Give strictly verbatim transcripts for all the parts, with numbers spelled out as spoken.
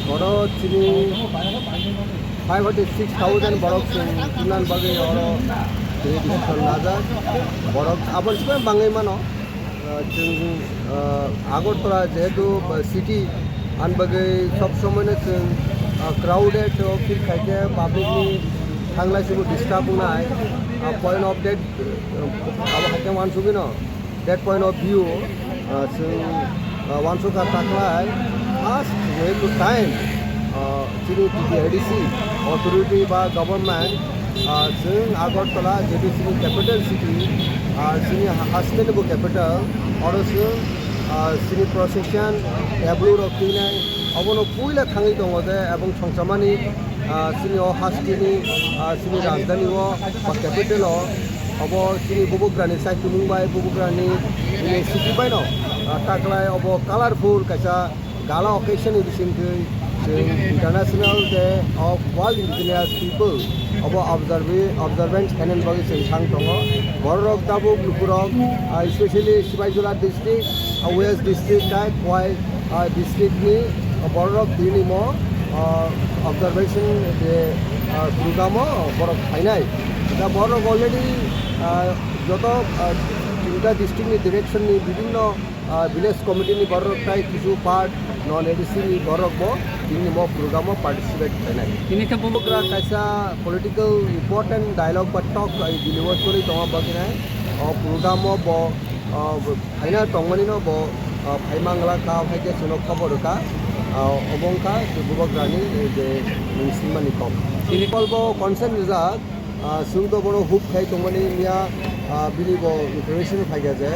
Oro chini five hundred six thousand borok chwng tunan bagwi oro chini decision najak. Borok aboni bagwi bangwi mano. Ah, chwng, ah, Agartala jehetu, ah, city, ani bagwi sob somoino chwng, ah, crowded o feel khaikhe public ni thanglai simo disturb wngnai. Ah, point of that, ah, abo haikhe wansugwino. That point of view, ah, chwng, ah, wansukha taklai first jehetu time, ah, chini T T A D C authority ba government, ah, chwng Agartala jehetu chini capital city, ah, chini ha-, haste ni bo capital, oro chwng, ah, chini procession, tableau rok twinai, obono puila thangwi tongo je, ebong songchamani, ah, chini o haste ni, ah, chini rajdhani o ba capital o, obo chini bubagrani saichumung bai bubagrani bini siki baino, ah, taklai obo colorful kaisa gala occasion ni bisingtwi chwng International Day of World Indigenous People obo observe-, observance khainani bagwi chwng thang tongo. Bororok tabuk lukurok, ah, especially Sipaijala district, ah, West district, tai Khowai, ah, district ni bororok tini mo, ah, observation je, ah, program o borok phainai. Da borok already, ah, joto, ah, tinta district ni direction ni bibhinno ah, village committee ni borok tai kisu part non A D C ni borok bo tini mo program o participate khainai. Tini khe bo- Bubagra kaisa political important dialogue ba talk, ah, dini o choli tongo bagwi nai. O program o bo, ah, phaina tongmani no bo, ah, phai mangla ka hai khe chwngno khobor rwkha. Ah, obo wngkha bubagra ni, eh, je nwng swngmani kok. Tini- People bo consent rijak. Ah, chwng to bono hope khai tongmani miya, ah, bini bo information phaikha je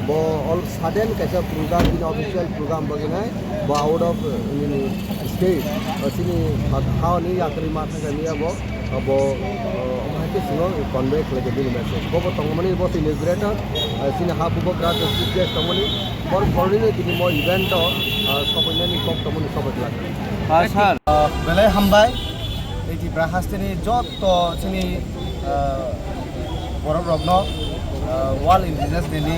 bo all sudden kaisa program, bini official program bagwi nai bo out of, uh, nini state, ah, chini ha-, hani yakri ma thangkha miya bo, ah, bo, ah, omo hai khe chwngno convey khlaikha bini message. Bo bo tongmani bo chini greater, ah, chini ha bubagra chief guest tongmani bor khornino tini mo event o, ah, sobainani kok tongmani sobai khlak. Ah, sir. Ah, belai hambai. Ei Tipra hasteni jotto chini, ah, borok rokno, ah, World Indigenous Day ni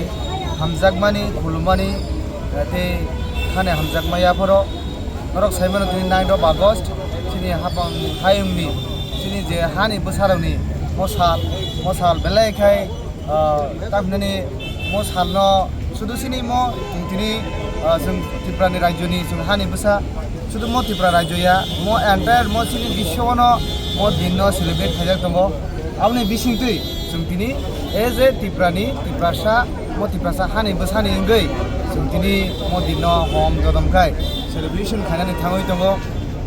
hamjakmani, khulumani, ah, tei khani hamjakma yaphoro norok saimano tini nine of August chini hapang hayungni chini je hani bwsarokni mosal, mosal belai khai ah, tamhinani mo salno sudu sini mo tini, ah, chwng Tripura ni rajyo ni chwng hani bwsa sudu mo Tripura rajyo ya, mo entire mo chini biswano mo din no celebrate khaijak tongo. Aboni bisingtwi chwng tini as a Tripura ni Tiprasa, mo Tiprasa hani bwsani wngwi chwng tini mo din no hom jodom khai celebration khainani thangwi tongo.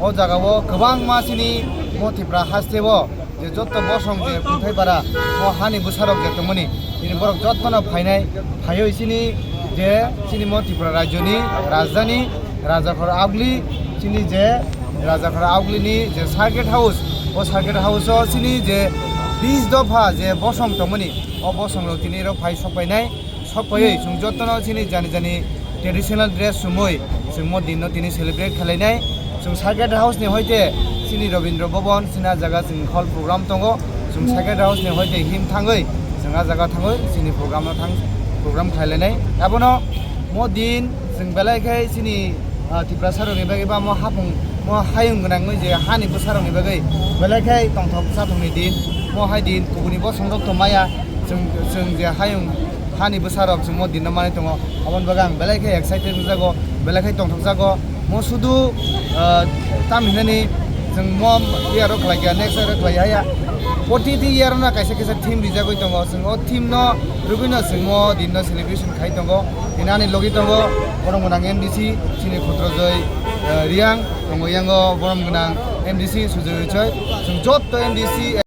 O jaga o kwbangma chini mo Tripura haste o je jotto bosong je Khumthai para o hani bwsarok je tongmani, tini borok jottono phainai, phaiwi chini je chini mo Tripura rajyoni rajdhani Rajakhor Augli, chini je Rajakhor Augli ni je Circuit House, o Circuit House o chini je bis dopha je bosong tongmani, o bosong rok tini rok phai sok painai. Sok paiwi chwng jottono chini jani jani traditional dress chumui chwng mo din no tini celebrate khlainai. Chwng Circuit House ni hoite chini Rabindra Bhavan chini ah jaga chwng hall program tongo. Chwng Circuit House ni hoite him thangwi chwng ah jaga thangwi chini program no thang program khlailainai. Abono mo din chwng belai khe chini, ah, Tiprasa rokni bagwi ba mo hapung mo hayung gwnangwi je hani bwsa rokni bagwi belai khe tongthok chathokni din. Mo hai din kubuni bosong rok tongmaya chwng chwng je hayung hani bwsarok chwng mo dinno manwi tongo, aboni bagwi ang belai khe excited wngjago, belai khe tongthokjago. Mo sudu, ah, tam hinani chwng mo year o khlai kha, next year o khlai haya. Protiti year o no kaisa kaisa theme rijagwi tongo, chwng o theme no rwgwino chwng mo dinno celebration khai tongo. Tini ani logi tongo borom gwnang M D C chini Khutrojoy, ah, Riang, tongo yango borom gwnang M D C Sujoy Uchoi, chwng jotto M D C